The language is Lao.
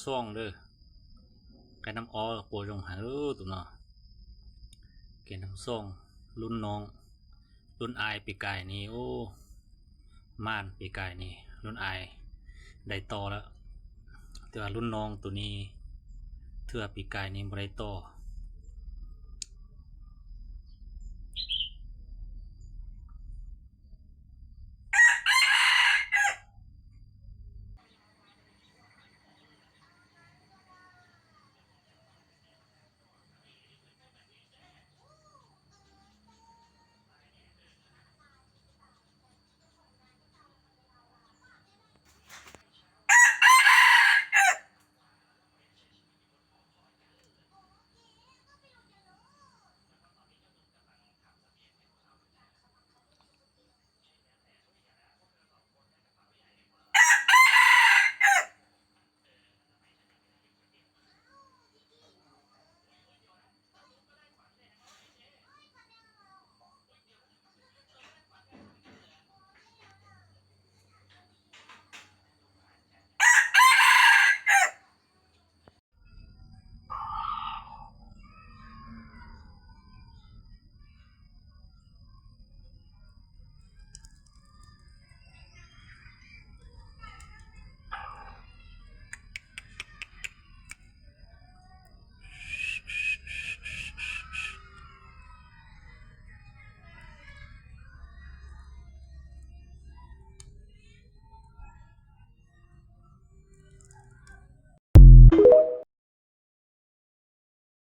ສອງເດີ ໄກ່ນ້ຳອໍ ກົວຈົງຫາເດີ ໂຕເນາະ ໄກ່ນ້ຳສອງ ລຸ້ນນ້ອງ ລຸ້ນອ້າຍປີກາຍນີ້ ໂອ້ ໝານປີກາຍນີ້ ລຸ້ນອ້າຍໄດ້ຕໍ່ແລ້ວ ແຕ່ວ່າລຸ້ນນ້ອງໂຕນີ້ ເທື່ອປີກາຍນີ້ບໍ່ໄດ້ຕໍ່